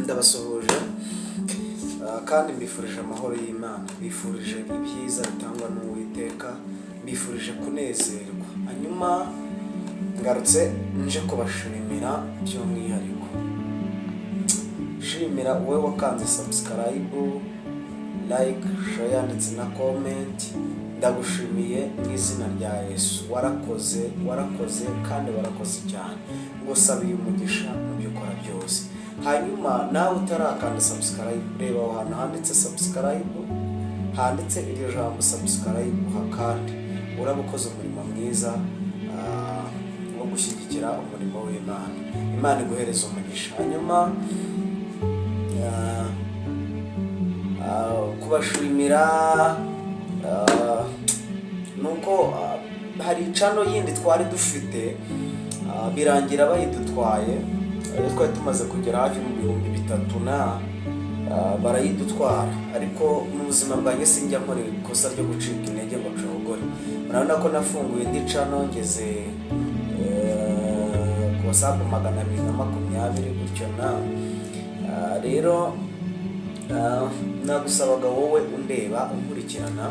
Ndabasuhuje kandi mbifurije amahoro y'Imana, mbifurije ibyiza bitangwa n'Uwiteka, mbifurije kunezerwa. Hanyuma ngarutse nje kubashimira by'umwihariko, shimira wowe wakanze subscribe, like, share ndetse na comment. Ndagushimiye mu izina rya Yesu. Warakoze, warakoze kandi warakoze cyane. Ngusabiye umugisha mu byo ukora byose. Hanyuma nawe utarakanda subscribe, reba aho hantu handitse subscribe, handitse iryo jambo subscribe, uhakande. Uraba ukoze umurimo mwiza wo gushyigikira umurimo w'Imana. Imana iguhereza umugisha. Hanyuma kubashimira nuko hari channel yindi twari dufite, birangira bayidutwaye. Iyo twari tumaze kugera hafi mu 3000 na barayidutwara. Ariko mu buzima bwanjye sinjya nkora ikosa ryo gucika intege ngo nshogore. Murabona ko nafunguye indi channel, ngeze ku ba sub 220 gutyo na rero nagusabaga wowe undeba, unkurikirana,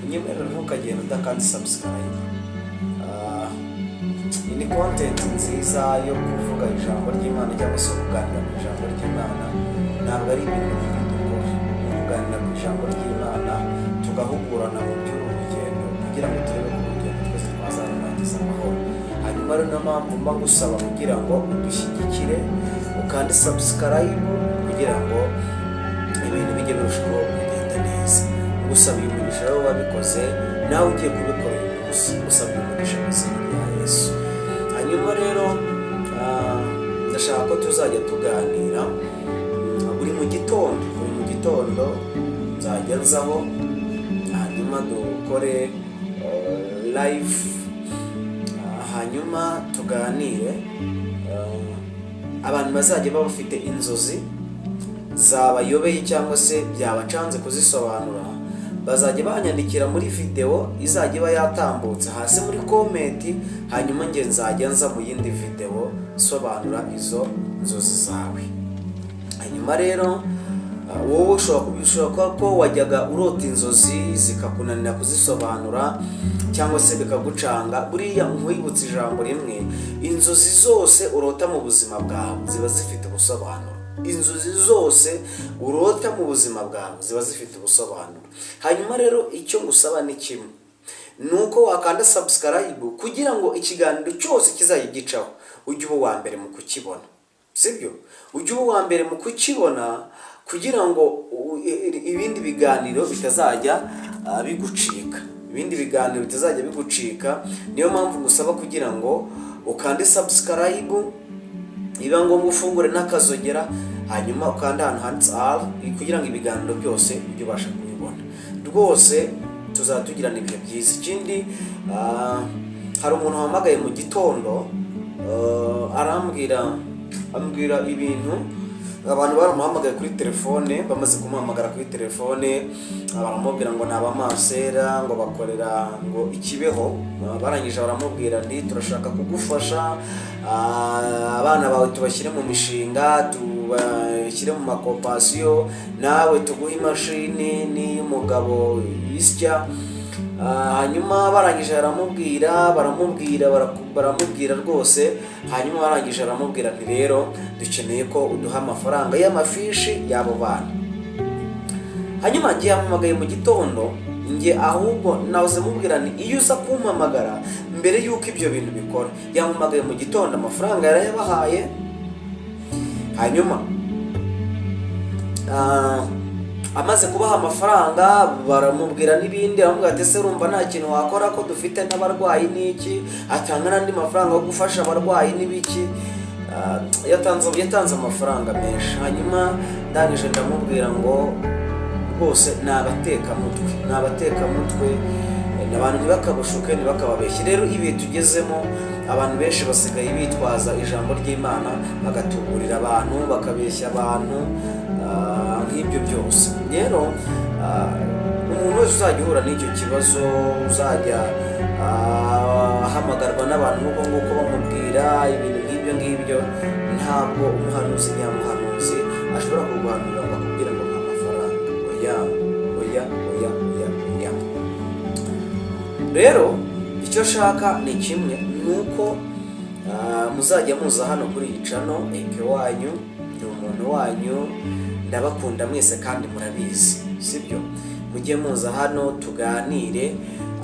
unyemerera ntukagenda udakanze subscribe. Iyi ni content nziza yo kuvuga ijambo ry'Imana cyangwa se kuganira ku ijambo ry'Imana. Ntabwo ari ibintu bibi dukora, ni ukuganira ku ijambo ry'Imana, tugahugurana mu by'uru rugendo kugira ngo turebe ko urugendo twese twazarurangiza amahoro. Hanyuma rero niyo mpamvu mba ngusaba kugira ngo udushyigikire, ukande subscribe kugira ngo ibintu bijye birushaho kugenda neza. Ngusabiye umugisha rero wabikoze, nawe ugiye kubikora uyu munsi, ngusabiye umugisha mu izina rya Yesu. Hanyuma rero ndashaka ko tuzajya tuganira buri mu gitondo. Buri mu gitondo nzajya nzaho, hanyuma dukore live, hanyuma tuganire. Abantu bazajya baba bafite inzozi zabayobeye cyangwa se byabacanze kuzisobanura, bazajya banyandikira muri videwo izajya iba yatambutse hasi muri comment. Hanyuma njye nzajya nza mu yindi videwo sobanura izo nzozi zawe. Hanyuma rero wowe ushobora kuba ko wajyaga urota inzozi zikakunanira kuzisobanura cyangwa se bikagucanga. Buriya nkwibutsa ijambo rimwe: inzozi zose urota mu buzima bwawe ziba zifite ubusobanuro. Inzozi zose urota mu buzima bwawe ziba zifite ubusobanuro. Hanyuma rero icyo ngusaba ni kimwe, ni uko wakanda subscribe kugira ngo ikiganiro cyose kizajya gicaho ujye uba uwa mbere mu kukibona. Sibyo? Ujye uba uwa mbere mu kukibona kugira ngo ibindi biganiro bitazajya bigucika, ibindi biganiro bitazajya bigucika. Niyo mpamvu ngusaba kugira ngo ukande subscribe, biba ngombwa ufungure n'akazogera, hanyuma ukande ahantu handitse all kugira ngo ibiganiro byose ujye ubasha kubibona. Rwose tuzaba tugirana ibihe byiza. Ikindi, hari umuntu wahamagaye mu gitondo, arambwira, ambwira ibintu. Abantu baramuhamagaye kuri telefone. Bamaze kumuhamagara kuri telefone, baramubwira ngo ni abamansera, ngo bakorera ngo ikibeho. Barangije baramubwira nti: "Turashaka kugufasha, abana bawe tubashyire mu mishinga, tubashyire mu makopasiyo, nawe tuguhe imashini n'iy'umugabo isya." Hanyuma barangije baramubwira, baramubwira, baramubwira rwose. Hanyuma barangije baramubwira nti: "Rero dukeneye ko uduha amafaranga y'amafishi y'abo bana." Hanyuma ngiye yampamagaye mu gitondo, njye ahubwo nahoze mubwira nti: "Iyo uza kumpamagara mbere y'uko ibyo bintu bikora." Yampamagaye mu gitondo, amafaranga yarayabahaye. Hanyuma amaze kubaha amafaranga, baramubwira n'ibindi. Aramubwira ati: "Ese urumva nta kintu wakora ko dufite n'abarwayi n'iki?" Atanga n'andi mafaranga yo gufasha abarwayi n'ibiki. Yatanze amafaranga menshi. Hanyuma ndangije ndamubwira ngo rwose ni abatekamutwe, ni abatekamutwe. Abantu ntibakabashuke, ntibakababeshye. Rero ibihe tugezemo, abantu benshi basigaye bitwaza ijambo ry'Imana, bagatuburira abantu, bakabeshya abantu, nk'ibyo byose. Rero umuntu wese uzajya uhura n'icyo kibazo, uzajya ahamagarwa n'abantu nk'uko nguko bamubwira ibintu nk'ibyo ngibyo, ntabwo umuhanuzi nyamuhanuzi ashobora kuguhanurira ngo akubwire ngo mpa amafaranga. Oya, oya, oya, oya, oya. Rero icyo nshaka ni kimwe, ni uko muzajya muza hano kuri iyi channel. Eke wanyu, ndi umuntu wanyu, ndabakunda mwese kandi murabizi, sibyo? Mujye muza hano tuganire,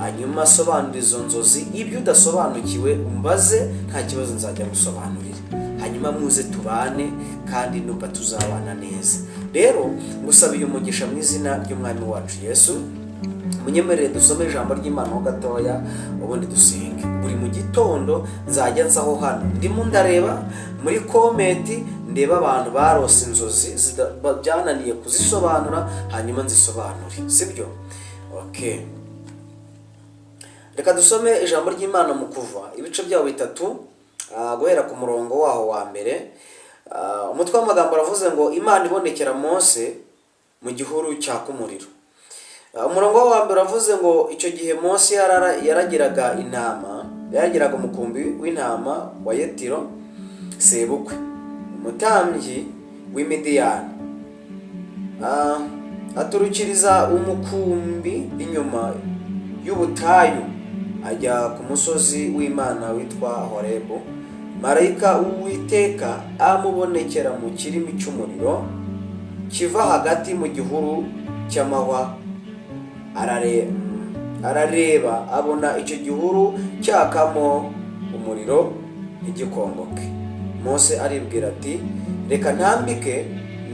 hanyuma asobanura izo nzozi. Ibyo udasobanukiwe umbaze, nta kibazo, nzajya gusobanurira. Hanyuma muze tubane, kandi numva tuzabana neza. Rero ngusabiye umugisha mu izina ry'Umwami wacu Yesu. Munyemerere dusome ijambo ry'Imana ho gatoya, ubundi dusenge. Buri mu gitondo nzajya nzaho hano, ndimo ndareba muri comment, ndeba abantu barose inzozi byananiye kuzisobanura, hanyuma nzisobanure, sibyo? Okay, reka dusome ijambo ry'Imana mu Kuva, ibice byaho bitatu, guhera ku murongo waho wa mbere. Umutwe w'amagambo uravuze ngo: "Imana ibonekera Mose mu gihuru cyaka umuriro." Umurongo wa mbere uravuze ngo: "Icyo gihe Mose yaragiraga intama, yaragiraga umukumbi w'intama wa Yetiro sebukwe, umutambyi w'Imidiyani. Aturukiriza umukumbi inyuma y'ubutayu, ajya ku musozi w'Imana witwa Horebu. Marayika w'Uwiteka amubonekera mu kirimi cy'umuriro kiva hagati mu gihuru cy'amahwa. Arareba abona icyo gihuru cyakamo umuriro ntigikongoke. Mose aribwira ati: 'Reka ntambike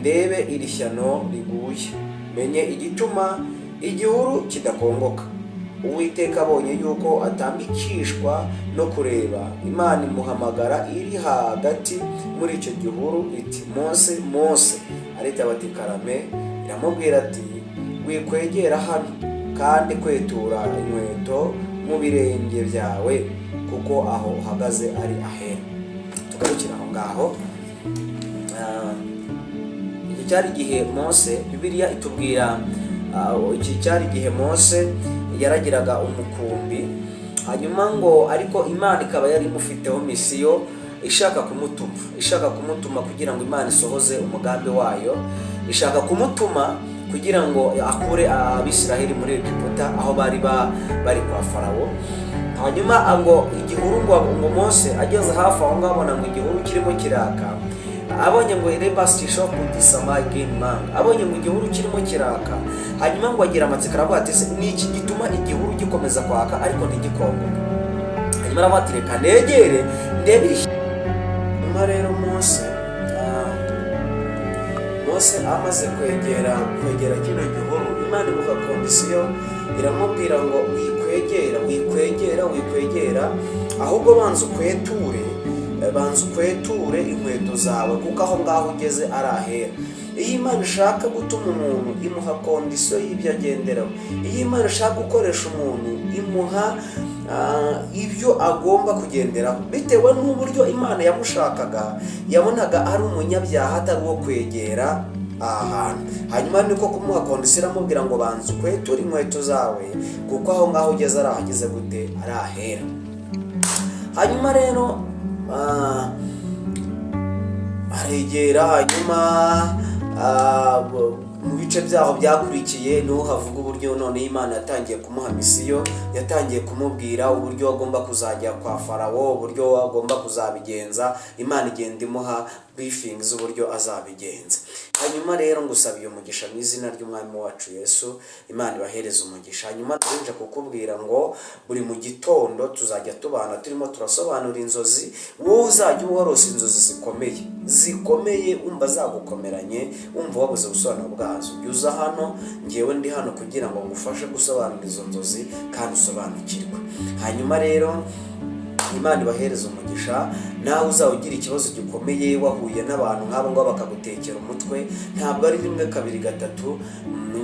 ndebe iri shyano riguye, menye igituma igihuru kidakongoka.' Uwiteka abonye yuko atambikishwa no kureba, Imana imuhamagara iri hagati muri icyo gihuru iti: 'Mose, Mose!' Aritaba ati: 'Karame.' Iramubwira ati: 'Wikwegera hano, kandi kwetura inkweto mu birenge byawe, kuko aho uhagaze ari ahera.'" Tugarukira aho ngaho. Iki cyari igihe Mose, Bibiliya itubwira, iki cyari igihe Mose yaragiraga umukumbi, hanyuma ngo ariko Imana ikaba yari imufiteho mission, ishaka kumutuma kugira ngo Imana isohoze umugambi wayo, ishaka kumutuma kugira ngo akure Abisiraheli muri Egiputa, aho bari bari kwa Farawo. Hanyuma ngo igihuru, ngo Mose ageze hafi aho ngaho, abona ngo igihuru kirimo kiraka. Abonye ngo rebastishokudisamagimanga, abonye ngo igihuru kirimo kiraka, hanyuma ngo agira amatsiko, aravuga ati: "Se, ni iki gituma igihuru gikomeza kwaka ariko ntigikongoke?" Hanyuma aravuga ati: "Reka negere ndebe iri." Hanyuma rero Mose amaze kwegera kino gihuru, Imana imuha condition, iramubwira ngo: "Wikwegera, wikwegera, wikwegera, ahubwo banza ukweture inkweto zawe, kuko aho ngaho ugeze ari ahera." Iyo Imana ishaka gutuma umuntu, imuha condition y'ibyo agenderaho. Iyo Imana ishaka gukoresha umuntu, imuha ibyo agomba kugenderaho. Bitewe n'uburyo Imana yamushakaga, yabonaga ari umunyabyaha, atari uwo kwegera aha hantu. Hanyuma niko kumuha condition, iramubwira ngo: "Banza ukweture inkweto zawe, kuko aho ngaho ugeze ari ahageze gute? Ari ahera." Hanyuma rero aregera. Hanyuma mu bice byaho byakurikiye niho havuga uburyo noneho Imana yatangiye kumuha mission, yatangiye kumubwira uburyo agomba kuzajya kwa Farawo, uburyo agomba kuzabigenza. Imana igenda imuha briefing z'uburyo azabigenza. Hanyuma rero ngusabiye umugisha mu izina ry'Umwami wacu Yesu. Imana ibahereze umugisha. Hanyuma nje kukubwira ngo buri mu gitondo tuzajya tubana, turimo turasobanura inzozi. Wowe uzajya uba warose inzozi zikomeye zikomeye, wumva zagukomeranye, wumva wabuze ubusobanuro bwazo, jya uza hano. Ngewe ndi hano kugira ngo ngufashe gusobanura izo nzozi kandi usobanukirwe. Hanyuma rero Imana ibahereze umugisha. Nawe uzaba ugira ikibazo gikomeye, wahuye n'abantu nk'abo ngabo bakagutekera umutwe, ntabwo ari rimwe, kabiri, gatatu.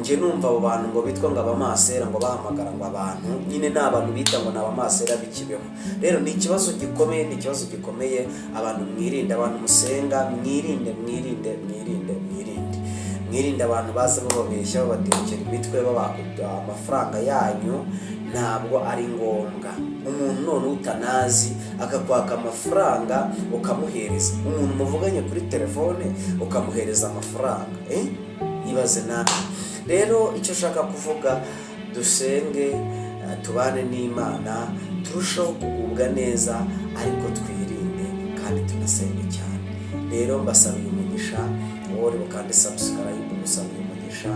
Njye numva abo bantu ngo bitwa ngo abamasera, ngo bahamagara ngo abantu nyine ni abantu bita ngo ni abamasera b'ikibeho. Rero ni ikibazo gikomeye, ni ikibazo gikomeye. Abantu mwirinde, abantu musenga mwirinde, mwirinde, mwirinde, mwirinde, mwirinde abantu baza bababeshya, babatekera imitwe, babaka amafaranga yanyu. Ntabwo ari ngombwa. Umuntu none utanazi akakwaka amafaranga ukamuhereza, umuntu muvuganye kuri telefone ukamuhereza amafaranga, eh? Ibaze nawe rero. Icyo ushaka kuvuga, dusenge, tubane n'Imana, turusheho kugubwa neza, ariko twirinde kandi tunasenge cyane. Rero mbasabiye umugisha. Wowe uri bukande subscribe, ngusabiye umugisha.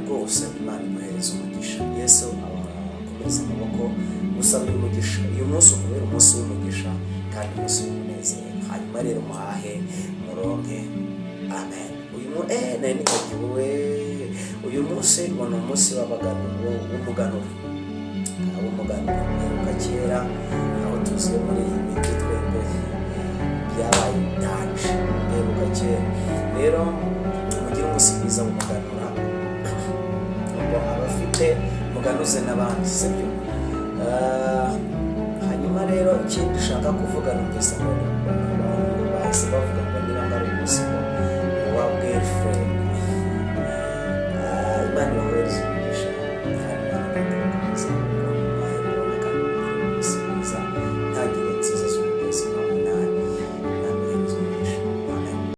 Rwose Imana iguhereza umugisha, Yesu abakomeza amaboko. Ngusabiye umugisha, uyu munsi ukubera umunsi w'umugisha kandi umunsi w'umunezero. Hanyuma rero muhahe muronke. Amen. Uyu mu nari nibagiwe, uyu munsi ngo ni umunsi w'umuganura. W'umuganura mperuka kera, aho tuziye muri iyi miti twebwe byabaye danger. Mperuka kera. Rero mugire umunsi mwiza w'umuganura. Ubwo abafite muganuze n'abandi, sibyo? Hanyuma rero ikindi ushaka kuvuga, numvise ngo abantu bahise bavuga ngo